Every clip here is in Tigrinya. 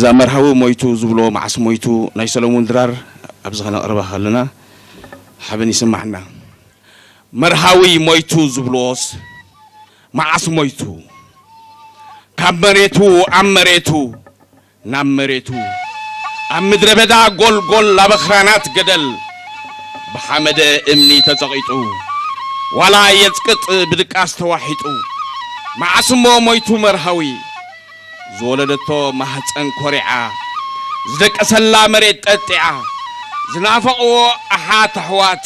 እዛ መርሃዊ ሞይቱ ዝብልዎ መዓስ ሞይቱ ናይ ሰለሙን ድራር ኣብዚ ከነቕርባ ከለና ሓበን ይስማዕና። መርሃዊ ሞይቱ ዝብልዎስ መዓስ ሞይቱ? ካብ መሬቱ ኣብ መሬቱ ናብ መሬቱ ኣብ ምድረ በዳ ጎልጎል ኣብ ኣኽራናት ገደል ብሓመደ እምኒ ተጸቒጡ ዋላ የጽቅጥ ብድቃስ ተዋሒጡ መዓስ እሞ ሞይቱ መርሃዊ? ዝወለደቶ ማህፀን ኮሪዓ ዝደቀሰላ መሬት ጠጢዓ ዝናፈቕዎ ኣሓት ኣሕዋት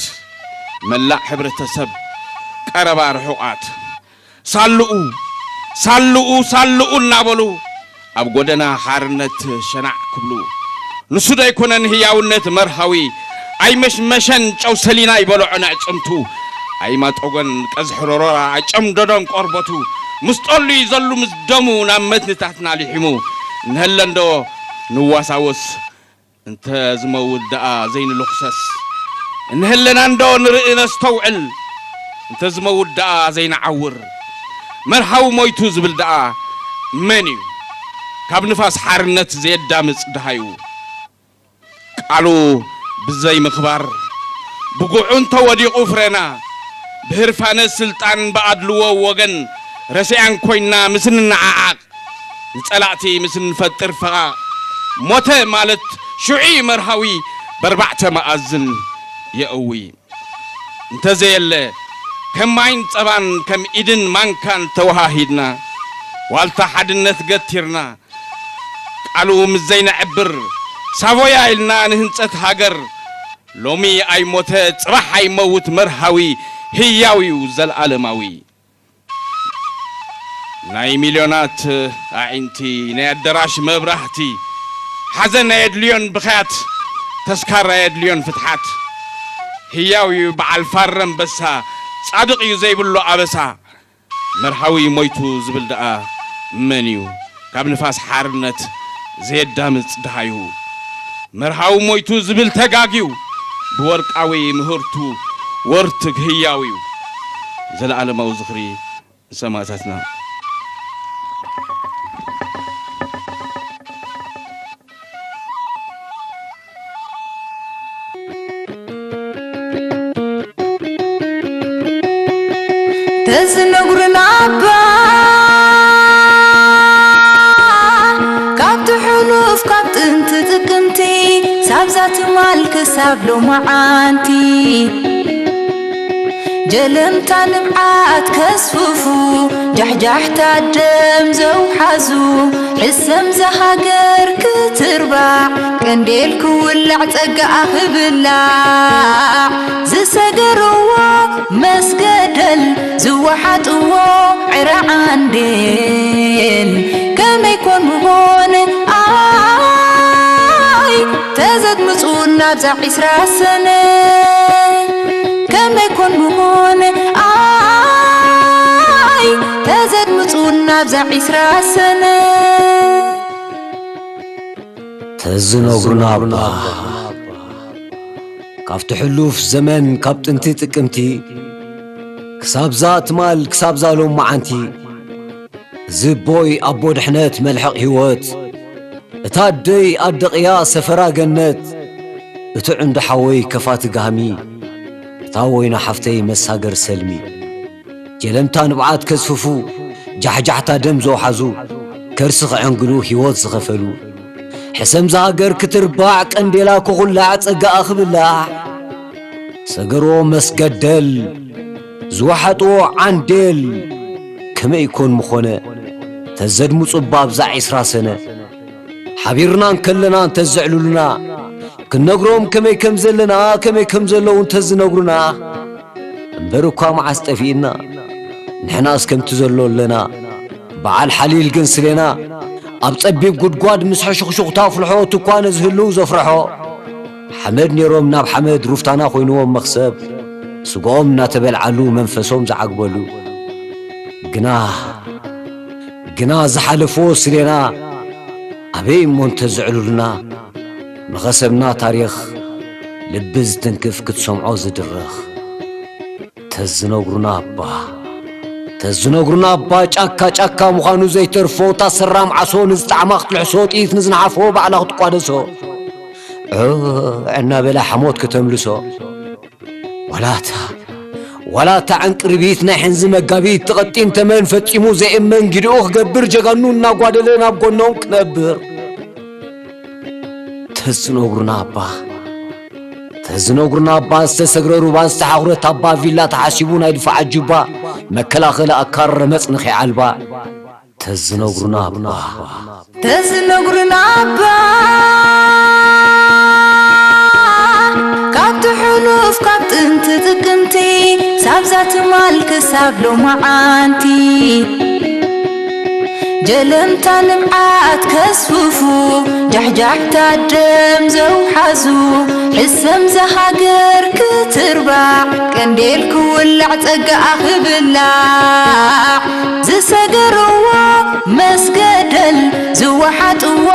መላእ ሕብረተሰብ ቀረባ ርሑቓት ሳልኡ ሳልኡ ሳልኡ እናበሉ ኣብ ጎደና ሓርነት ሸናዕ ክብሉ ንሱ ዶ ኣይኮነን ህያውነት መርሃዊ ኣይመሽመሸን ጨው ሰሊና ይበልዖ ነዕፅምቱ ኣይማጠጎን ቀዝሒ ሮሮራ ኣጨምደዶን ቆርበቱ ምስ ጠሉ እዩ ዘሉ ምስ ደሙ ናብ መትንታትና ልሒሙ እንሀለንዶ ንዋሳወስ እንተ ዝመውት ደኣ ዘይንልኽሰስ እንህለና እንዶ ንርኢ ነስተውዕል እንተ ዝመውት ደኣ ዘይንዓውር መርሃዊ ሞይቱ ዝብል ደኣ መን እዩ ካብ ንፋስ ሓርነት ዘየዳምፅ ድሃዩ ቃሉ ብዘይ ምኽባር ብጉዑ እንተወዲቑ ፍረና ብህርፋነ ስልጣን ብኣድልዎ ወገን ረሲኣን ኮይና ምስ ንነዓዓቕ ንጸላእቲ ምስ እንፈጥር ፈቓቕ ሞተ ማለት ሽዑ መርሃዊ በርባዕተ መኣዝን የእዊ እንተዘየለ ከም ማይን ጸባን ከም ኢድን ማንካን ተወሃሂድና ዋልታ ሓድነት ገቲርና ቃሉ ምስ ዘይነዕብር ሳቮያ ኢልና ንህንጸት ሃገር ሎሚ ኣይሞተ ጽባሕ ኣይመውት መርሃዊ ህያው እዩ ዘልኣለማዊ ናይ ሚልዮናት ኣዒንቲ ናይ ኣደራሽ መብራህቲ ሓዘን ኣየድልዮን ብኽያት ተስካር ኣየድልዮን ፍትሓት ህያው እዩ በዓል ፋረ ኣንበሳ ጻድቕ እዩ ዘይብሎ ኣበሳ መርሃዊ ሞይቱ ዝብል ደኣ መን እዩ ካብ ንፋስ ሓርነት ዘየዳምፅ ድሃዩ መርሃዊ ሞይቱ ዝብል ተጋግዩ ብወርቃዊ ምህርቱ ወርትግ ህያው እዩ ዘለዓለማዊ ዝኽሪ ንሰማእታትና ተዝነግሩና እባ ካብቲ ሕሉፍ ካብ ጥንቲ ጥቅምቲ ሳብዛ ትማል ክሳብ ሎማዓንቲ ጀለምታ ንብዓት ከስፍፉ ጃሕጃሕታ ደም ዘውሓዙ ሕሰም ዘሃገር ክትርባዕ ቀንዴል ክውላዕ ጸጋኣ ክብላዕ ዝሰገርዎ መስገደል ዝወሓጥዎ ዕረ ዓንዴል ከመይ ኮን ምኾን ኣይ ተዘድምፁ ናብዛ ዒስራ ሰነ ከመይ ኮን ምኾን ኣይ ተዘድምፁ ናብዛ ዒስራ ሰነ ተዝነግሩና እባ ካብቲ ሕሉፍ ዘመን ካብ ጥንቲ ጥቅምቲ ክሳብዛ ትማል ክሳብዛ ሎም መዓንቲ ዝቦይ ኣቦ ድሕነት መልሕቕ ህይወት እታ ኣደይ ኣደቕያ ሰፈራ ገነት እቲ ዕንዱ ሓወይ ከፋቲ ጋህሚ እታ ወይና ሓፍተይ መሳገር ሰልሚ ጀለምታ ንብዓት ከስፍፉ ጃሕጃሕታ ደም ዘውሓዙ ከርሲ ክዐንግሉ ህይወት ዝኸፈሉ ሕሰም ዝሃገር ክትርባዕ ቀንዴላ ክኹላዕ ጸጋኣ ክብላዕ ሰገርዎ መስገደል ዝወሓጥዎ ዓንዴል ከመይ ይኮን ምኾነ ተዘድምጹ እባ ኣብዛ ዒስራ ሰነ ሓቢርና እንከለና እንተዘዕልሉና ክንነግሮም ከመይ ከም ዘለና ከመይ ከም ዘለዉ እንተዝነግሩና እምበር እኳ መዓስ ጠፊእና ንሕናስ ከምቲ ዘሎ ኣለና በዓል ሓሊል ግን ስሌና ኣብ ጸቢብ ጉድጓድ ምስ ሕሹኽሹኽታ ኣፍልሖ ትኳነ ዝህልው ዘፍርሖ ሓመድ ነይሮም ናብ ሓመድ ሩፍታና ኮይንዎም መኽሰብ ስግኦም እናተበልዓሉ መንፈሶም ዝዓግበሉ ግና ግና ዝሓለፍዎ ስሌና ኣበይ እሞ እንተዝዕሉልና መኸሰብና ታሪኽ ልቢ ዝትንክፍ ክትሰምዖ ዝድርኽ ተዝነግሩና እባ ዝነግሩና ኣባ ጫካ ጫካ ምዃኑ ዘይተርፎ፣ እታ ሰራም ዓሶ ንዝጠዓማ ክትልሕሶ፣ ጥይት ንዝነሓፎ ባዕላ ክትቋደሶ፣ ዑዕ እናበላ ሓሞት ከተምልሶ። ዋላታ ዋላታ ዕንቅርቢት ናይ ሕንዚ መጋቢት፣ ተቐጢን ተመን ፈጺሙ ዘየመን፣ ጊድኡ ክገብር ጀጋኑ እናጓደለ ናብ ጎኖም ክነብር። ተዝነግሩና ኣባ ተዝነግሩና ኣባ፣ ዝተሰግረ ሩባ ዝተሓኹረት ኣባ፣ ቪላ ተሓሲቡ ናይ ድፋዕ ኣጁባ፣ መከላኸሊ ኣካል ረመጽ ንኺ ዓልባ። ተዝነግሩና ኣባ። ተዝነግሩና ኣባ፣ ካብቲ ሕሉፍ ካብ ጥንቲ ጥቅምቲ፣ ሳብዛ ትማል ክሳብ ሎማዓንቲ፣ ጀለምታ ንብዓት ከስፍፉ፣ ጃሕጃሕታ ደም ዘውሓዙ፣ ሕሰም ዘሃገር ክትርባዕ፣ ቀንዴል ክውላዕ ጸጋኣ ክብላዕ፣ ዝሰገርዎ መስገደል ዝወሓጥዎ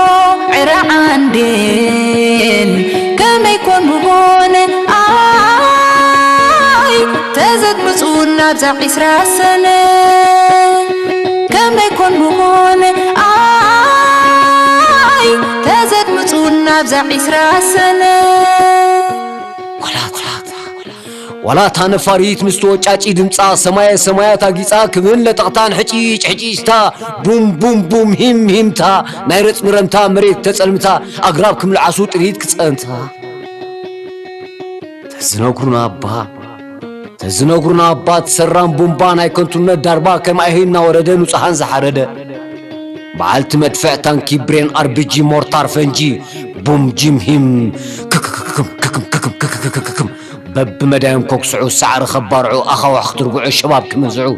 ዕረ ዓንዴል፣ ከመይ ኮን ምኾነ ኣይ ተዘድምጹ ናብዛ ዒስራ ሰነ፣ ከመይ ኮን ምኾነ ኣይ ተዘድምጹ ናብዛ ዒስራ ሰነ። ዋላታ ዋላታ ነፋሪት ምስ ተወጫጪ ድምጻ፣ ሰማየ ሰማያት ኣጊጻ ክብን ለጠቕታን ሕጪጭ ሕጪጭታ፣ ቡም ቡም ቡም ሂም ሂምታ፣ ናይ ረጽሚ ረምታ መሬት ተጸልምታ፣ ኣግራብ ክምልዓሱ ጥሪት ክጸንታ። ተዝነግሩና ኣባ ተዝነግሩና ኣባ፣ ትሰራም ቡምባ ናይ ከንቱነት ዳርባ፣ ከም ኣይሂ እናወረደ ንጹሃን ዝሓረደ፣ በዓልቲ መድፍዕ ታንኪ ብሬን ኣርቢጂ ሞርታር ፈንጂ፣ ቡም ጂም ሂም፣ ክክክክም ክክም ክክም ክክክክም፣ በብመዳዮም ኮክስዑ ሳዕሪ ከባርዑ፣ ኣኻውሕ ክትርግዑ ሸባብ ክምዝዑ።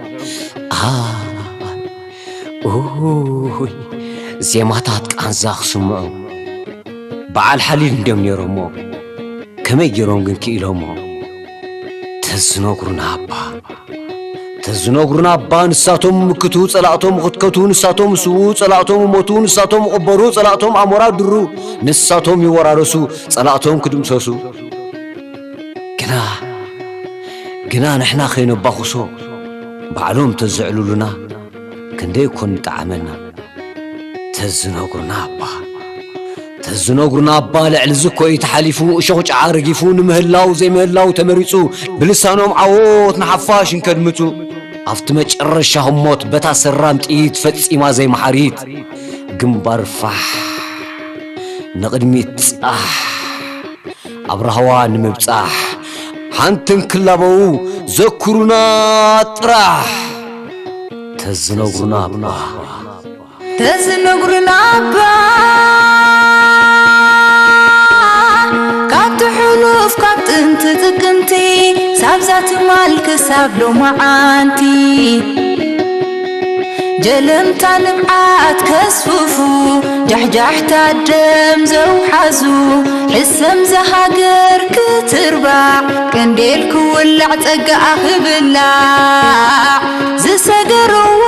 ኣ ኡይ ዜማታት ቃንዛ ክስምዑ፣ በዓል ሓሊል እንድዮም ነይሮሞ፣ ከመይ ገይሮም ግን ክኢሎሞ? ተዝነግሩና ኣባ ተዝነግሩና ኣባ፣ ንሳቶም ምክቱ ጸላእቶም ኽትከቱ፣ ንሳቶም ስዉ ጸላእቶም ሞቱ፣ ንሳቶም ቕበሩ ጸላእቶም ኣሞራ ድሩ፣ ንሳቶም ይወራረሱ ጸላእቶም ክድምሰሱ። ግና ግና ንሕና ኸይነባኹሶ ባዕሎም ተዘዕሉሉና፣ ክንደይ እኮ ንጠዓመና። ተዝነግሩና ኣባ ተዝነግሩና ኣባ፣ ልዕሊ ዝኮኢ ተሓሊፉ፣ እሾኽ ጨዓ ረጊፉ፣ ንምህላው ዘይምህላው ተመሪጹ፣ ብልሳኖም ዓወት ንሓፋሽ እንከድምጹ፣ ኣብቲ መጨረሻ ህሞት በታ ሰራም ጥይት ፈጺማ ዘይመሓሪት፣ ግንባር ፋሕ ንቕድሚት ጻሕ፣ ኣብ ራህዋ ንምብጻሕ፣ ሓንቲ እንክላበው ዘክሩና ጥራሕ። ተዝነግሩና እባ ተዝነግሩና እባ፣ ካብቲ ሕሉፍ ካብ ጥንቲ ጥቅምቲ፣ ሳብዛ ትማል ክሳብ ሎማዓንቲ፣ ጀለምታ ንብዓት ከስፍፉ፣ ጃሕጃሕታ ደም ዘውሓዙ፣ ሕሰም ዘሃገር ክትርባዕ፣ ቀንዴል ክውላዕ ጸጋኣ ክብላዕ፣ ዝሰገርዎ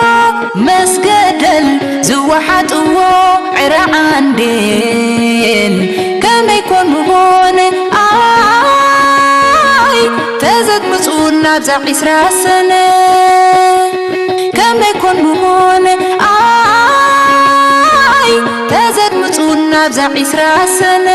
መስገደል ዝወሓጥዎ ዕረ ዓንዴል፣ ከመይ ኮን ምኾነ ኣይ ተዘድምጹ ናብዛ ዒስራ ሰነ፣ ከመይ ኮን ምኾነ ኣይ ተዘድምጹ ናብዛ ዒስራ ሰነ።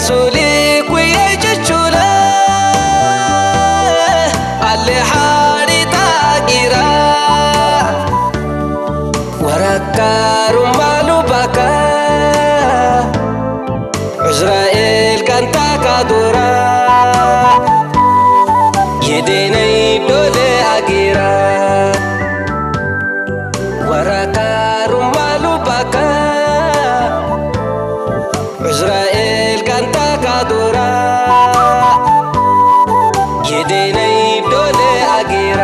ሱሊ ኩየይ ጭቹለ ኣሌ ሓሪታ ጊራ ወራካ ሩማሉ ባካ ዑዝራኤል ጋንታ ካዶራ የደይነይ ዶለ ኣጊራ ወራካ ሩማሉ ባካ ዑዝራኤል ጋንታ ካዶራ የደይነይ ዶለ ኣጊራ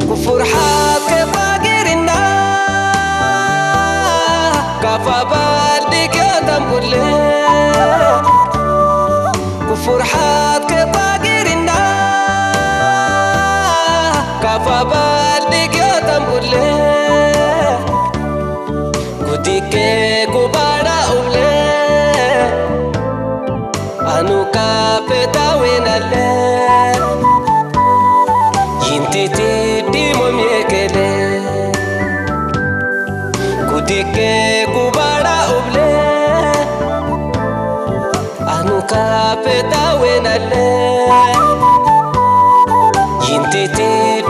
ኩፉርሓት ከባጊርና ካፋ ባልዲግዮ ተንቡለ ኩፉርሓት ከባጊርና ካፋ ባልዲግዮ ተንቡለ ጉዲኬ ጉባራ ኡብለ ኣኑካ ፔታዌናለ ይንቲቲ ዲሞም የከለ ጉዲኬ ጉባራ ኡብለ ኣኑካ ፔታዌናለ ይንቲቲ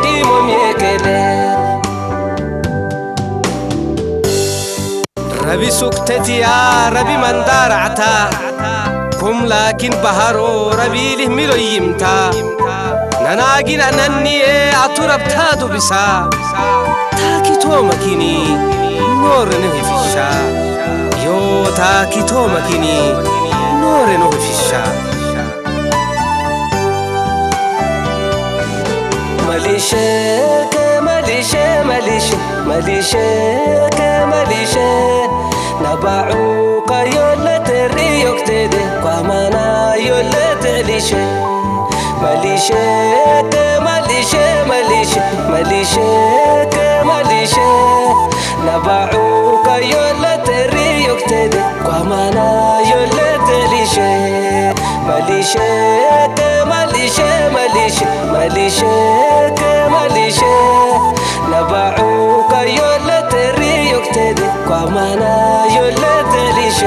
ዲሞም የከለ ረቢ ሱክተትያ ረቢ መንዳራዕታ ኩም ላኪን ባሃሮ ረቢ ሊህሚሎ ይምታ ናናጊን ኣነኒኤ ኣቱ ረብታ ዱብሳ ታኪቶ መኪኒ ኖርንህ ፊሻ ዮ ታኪቶ መኪኒ ኖርንህ ፊሻ መሊሸ ከመሊሸ መሊሸ መሊሸ ከመሊሸ ናባዑ ካዮለ ተሪዮክቴደ ኳማና ዮለ ተሊሸ መሊሸ ከመሊሸ መሊሸ መሊሸ ከመሊሸ ናባዑ ካዮለ ተሪዮክቴደ ኳማና ዮለ ተሊሸ መሊሸ ከመሊሸ መሊሸ መሊሸ ከመሊሸ ናባዑ ካዮለ ተሪዮክቴደ ኳማና ዮለ ተሊሸ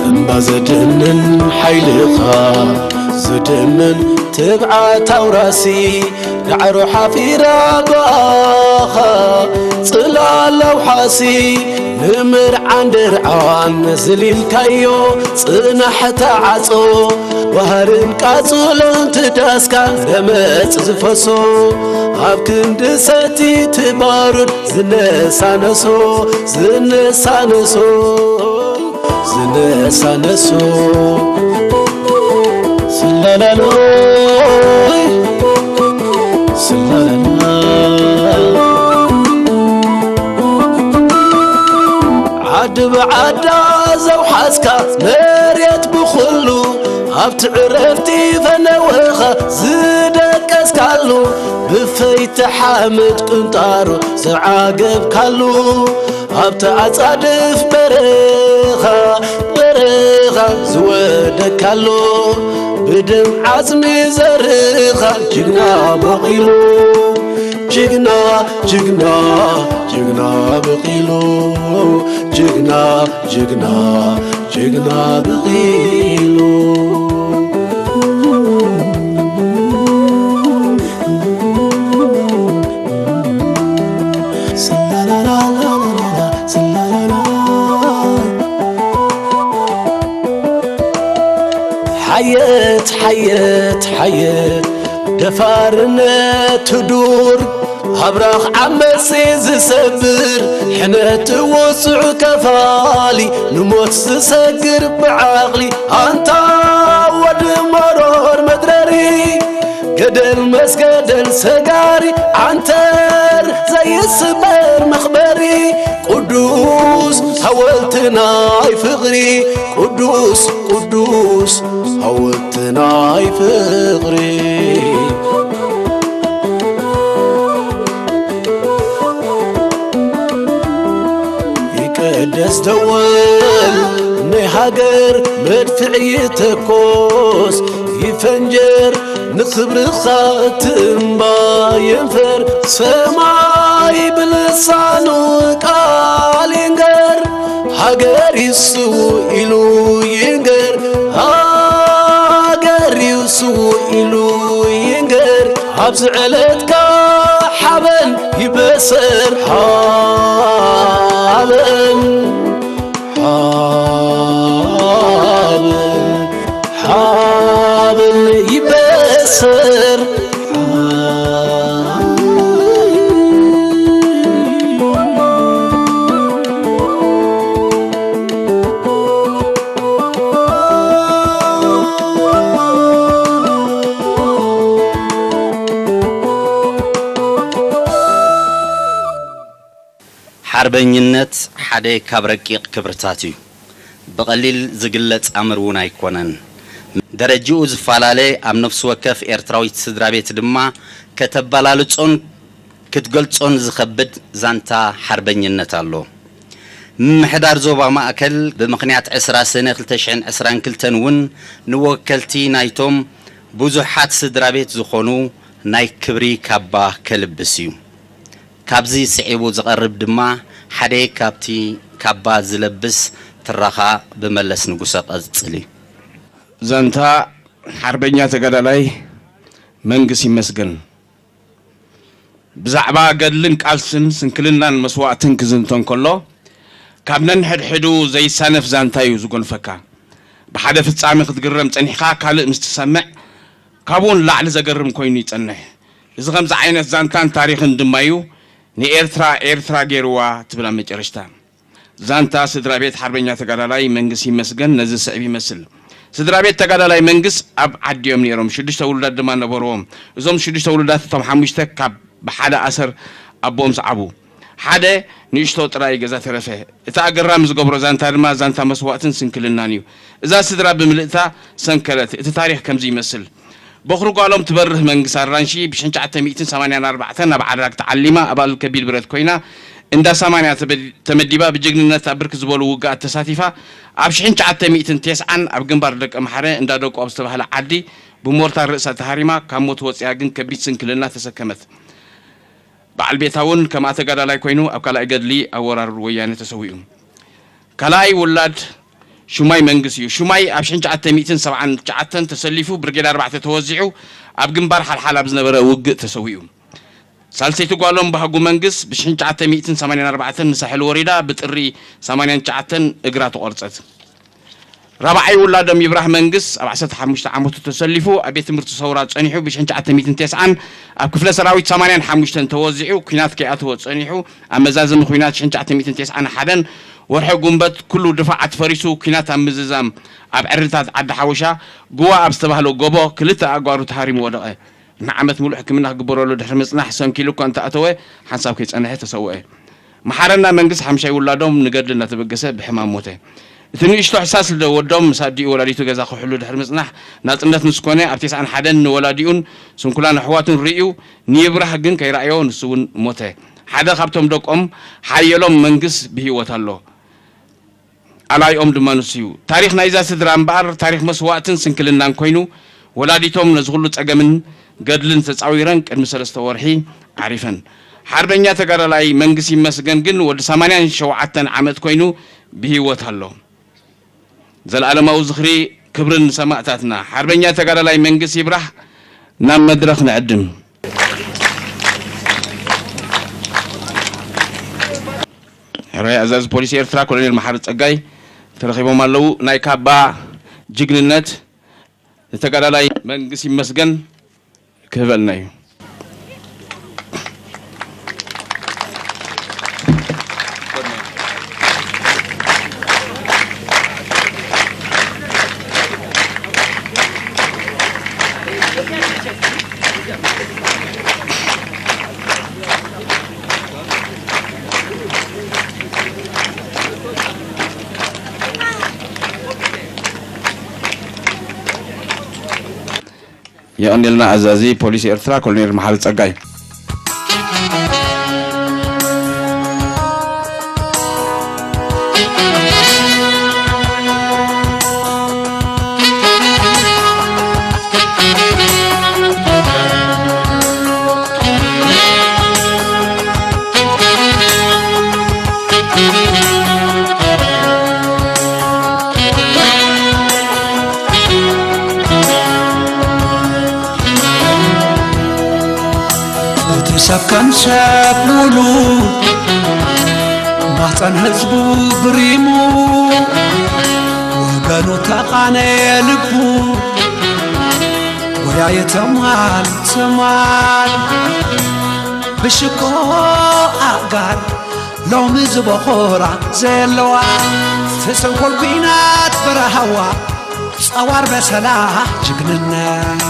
እምባ ዘደንን ሓይልኻ ዘደንን ትብዓት ኣውራሲ ዳዕሮ ሓፊራ ጓኻ ጽላል ኣውሓሲ ንምርዓን ደርዓን ዝሊልካዮ ጽናሕ ተዓጾ ባህርን ቃጽሎን ትዳስካ ረመጽ ዝፈሶ ኣብ ክንዲ ሰቲ ትባሩድ ዝነሳነሶ ዝነሳነሶ ዝነሳነሶ ስላላሎ ስላላላ ዓዲ ብዓዳ ዘውሓዝካ መሬት ብኹሉ ኣብቲ ዕረፍቲ ፈነወኻ ዝደቀስካሉ ብፈይቲ ሓመድ ቅንጣሮ ዝዓገብካሉ ኣብቲ ኣጻድፍ በረኻ በረኻ ዝወደካሉ ብደም ዓጽሚ ዘርኻ ጅግና በቒሉ ጅግና ጅግና ጅግና በቒሉ ጅግና ጅግና ጅግና በቒሉ ሓየት ሓየት ሓየት ደፋርነት ዱር ኣብራኽ ዓመጽ ዝሰብር ሕነ ትውጽዑ ከፋሊ ንሞት ዝሰግር ብዓቕሊ ኣንታ ወዲ መሮር መድረሪ ገደል መስገደል ሰጋሪ ዓንተር ዘይስበር መኽበሪ ቅዱስ ሓወልቲ ናይ ፍቕሪ ቅዱስ ቅዱስ ሓወልቲ ናይ ፍቕሪ ይቀደስ ደወል ናይ ሃገር መድፍዕ ይተኮስ ይፈንጀር ንኽብርኻ ትንባ ይንፈር ሰማይ ብልሳኑ ቃል ይንገር ሃገር ይስው ኢሉ ይንገር ሃገር ይስው ኢሉ ይንገር ኣብዚ ዕለትካ ሓበን ይበሰር ሓበን ሓበን ሓበን ይበሰር ሓርበኝነት ሓደ ካብ ረቂቕ ክብርታት እዩ። ብቐሊል ዝግለጽ ኣምር እውን ኣይኮነን። ደረጅኡ ዝፈላለ ኣብ ነፍሲ ወከፍ ኤርትራዊት ስድራ ቤት ድማ ከተበላልጾን ክትገልጾን ዝኸብድ ዛንታ ሓርበኝነት ኣሎ። ምምሕዳር ዞባ ማእከል ብምኽንያት ዕስራ ሰነ ክልተ ሽሕን ዕስራን ክልተን እውን ንወከልቲ ናይቶም ብዙሓት ስድራ ቤት ዝኾኑ ናይ ክብሪ ካባ ከልብስ እዩ። ካብዚ ስዒቡ ዝቐርብ ድማ ሓደ ካብቲ ካባ ዝለብስ ትረኻ ብመለስ ንጉሰ ቀጽል እዩ። ዛንታ ሓርበኛ ተጋዳላይ መንግስ ይመስገን ብዛዕባ ገድልን ቃልስን ስንክልናን መስዋእትን ክዝንቶ እንከሎ ካብ ነንሕድሕዱ ዘይሳነፍ ዛንታ እዩ ዝጎንፈካ። ብሓደ ፍጻሜ ክትግረም ጸኒሕካ ካልእ ምስ ትሰምዕ ካብኡ ንላዕሊ ዘገርም ኮይኑ ይጸንሕ። እዚ ከምዚ ዓይነት ዛንታን ታሪኽን ድማ እዩ ንኤርትራ ኤርትራ ገይርዋ ትብል ኣብ መጨረሽታ። ዛንታ ስድራ ቤት ሓርበኛ ተጋዳላይ መንግስ ይመስገን ነዚ ስዕብ ይመስል። ስድራ ቤት ተጋዳላይ መንግስ ኣብ ዓዲ እዮም ነይሮም። ሽዱሽተ ውሉዳት ድማ ነበርዎም። እዞም ሽዱሽተ ውሉዳት እቶም ሓሙሽተ ካብ ብሓደ ኣሰር ኣቦኦም ሰዓቡ። ሓደ ንእሽቶ ጥራይ ገዛ ተረፈ። እቲ ኣገራሚ ዝገብሮ ዛንታ ድማ ዛንታ መስዋእትን ስንክልናን እዩ። እዛ ስድራ ብምልእታ ሰንከለት። እቲ ታሪኽ ከምዚ ይመስል። በኹሪ ጓሎም ትበርህ መንግስ ኣራንሺ ብሽሕን ትሽዓተ ሚእትን ሰማንያን ኣርባዕተን ኣብ ዓራግ ተዓሊማ ኣባል ከቢድ ብረት ኮይና እንዳ ሰማንያ ተበ- ተመዲባ ብጅግንነት ኣብ ብርክ ዝበሉ ውግኣት ተሳቲፋ ኣብ ሽሕን ትሽዓተ ሚእትን ተስዓን ኣብ ግንባር ደቀ ማሕረ እንዳ ደቁ ኣብ ዝተባህለ ዓዲ ብሞርታር ርእሳ ተሃሪማ ካብ ሞት ወፂኣ ግን ከቢድ ስንክልና ተሰከመት። በዓል ቤታ እውን ከምኣ ተጋዳላይ ኮይኑ ኣብ ካልኣይ ገድሊ ኣብ ወራር ወያነ ተሰዊኡ። ካልኣይ ውላድ ሹማይ መንግስ እዩ። ሹማይ ኣብ ሽሕን ትሽዓተ ሚእትን ሰብዓን ትሽዓተን ተሰሊፉ ብርጌድ ኣርባዕተ ተወዚዑ ኣብ ግንባር ሓልሓል ኣብ ዝነበረ ውግእ ተሰዊኡ። ሳልሰይቲ ጓሎም ባህጉ መንግስ ብሽሕን ትሽዓተ ሚእትን ሰማንያን ኣርባዕተን ንሳሕል ወሪዳ ብጥሪ ሰማንያን ትሽዓተን እግራ ተቖርጸት። ራብዓይ ውላዶም ይብራህ መንግስ ኣብ ዓሰርተ ሓሙሽተ ዓመቱ ተሰሊፉ ኣብ ቤት ትምህርቲ ሰውራ ጸኒሑ ብሽሕን ትሽዓተ ሚእትን ተስዓን ኣብ ክፍለ ሰራዊት ሰማንያን ሓሙሽተን ተወዚዑ ኲናት ከይኣተወ ጸኒሑ ኣብ መዛዘሚ ኲናት ሽሕን ትሽዓተ ሚእትን ተስዓን ሓደን ወርሒ ጉንበት ኩሉ ድፋዓት ፈሪሱ ኲናት ኣብ ምዝዛም ኣብ ዕርድታት ዓዲ ሓወሻ ጉዋ ኣብ ዝተባህለ ጎቦ ክልተ ኣእጋሩ ተሃሪሙ ወደቐ። ንዓመት ሙሉእ ሕክምና ክግበረሉ ድሕሪ ምጽናሕ ሰንኪሉ እኳ እንተኣተወ ሓንሳብ ከይጸንሐ ተሰወአ። መሓረና መንግስ ሓምሻይ ውላዶም ንገድሊ እናተበገሰ ብሕማም ሞተ። እቲ ንእሽቶ ሕሳስ ልደ ወዶም ምስ ኣዲኡ ወላዲቱ ገዛ ክሕሉ ድሕሪ ምጽናሕ ናጽነት ምስ ኮነ ኣብ ተስዓን ሓደን ንወላዲኡን ስንኩላን ኣሕዋቱን ርእዩ ንይብራህ ግን ከይረኣዮ ንሱ እውን ሞተ። ሓደ ካብቶም ደቆም ሓየሎም መንግስ ብህይወት ኣሎ። ኣላይኦም ድማ ንሱ እዩ። ታሪኽ ናይዛ ስድራ እምበኣር ታሪኽ መስዋእትን ስንክልናን ኮይኑ ወላዲቶም ነዚ ኩሉ ጸገምን ገድልን ተጻዊረን ቅድሚ ሰለስተ ወርሒ ዓሪፈን። ሓርበኛ ተጋዳላይ መንግስ ይመስገን ግን ወዲ ሰማንያን ሸውዓተን ዓመት ኮይኑ ብህይወት ኣሎ። ዘለኣለማዊ ዝኽሪ ክብርን ንሰማእታትና። ሓርበኛ ተጋዳላይ መንግስ ይብራህ ናብ መድረኽ ንዕድም። ሕራይ ኣዛዚ ፖሊስ ኤርትራ ኮሎኔል መሓሪ ጸጋይ ተረኺቦም ኣለዉ። ናይ ካባ ጅግንነት ንተጋዳላይ መንግስ ይመስገን ክህበልና እዩ። የቐንየልና ኣዛዚ ፖሊስ ኤርትራ ኮሎኔል መሓሪ ጸጋይ። እቲ ሰብ ከም ሰብ ውሉድ ማህፀን ህዝቡ ብሪሙ ወገኑ ተቓነየ ልቡ ጎያየ ተማል ተማል ብሽኮ ኣእጋር ሎሚ ዝበኾራ ዘለዋ ተሰንኮል ኲናት በረሃዋ ጸዋር በሰላ ጅግንነት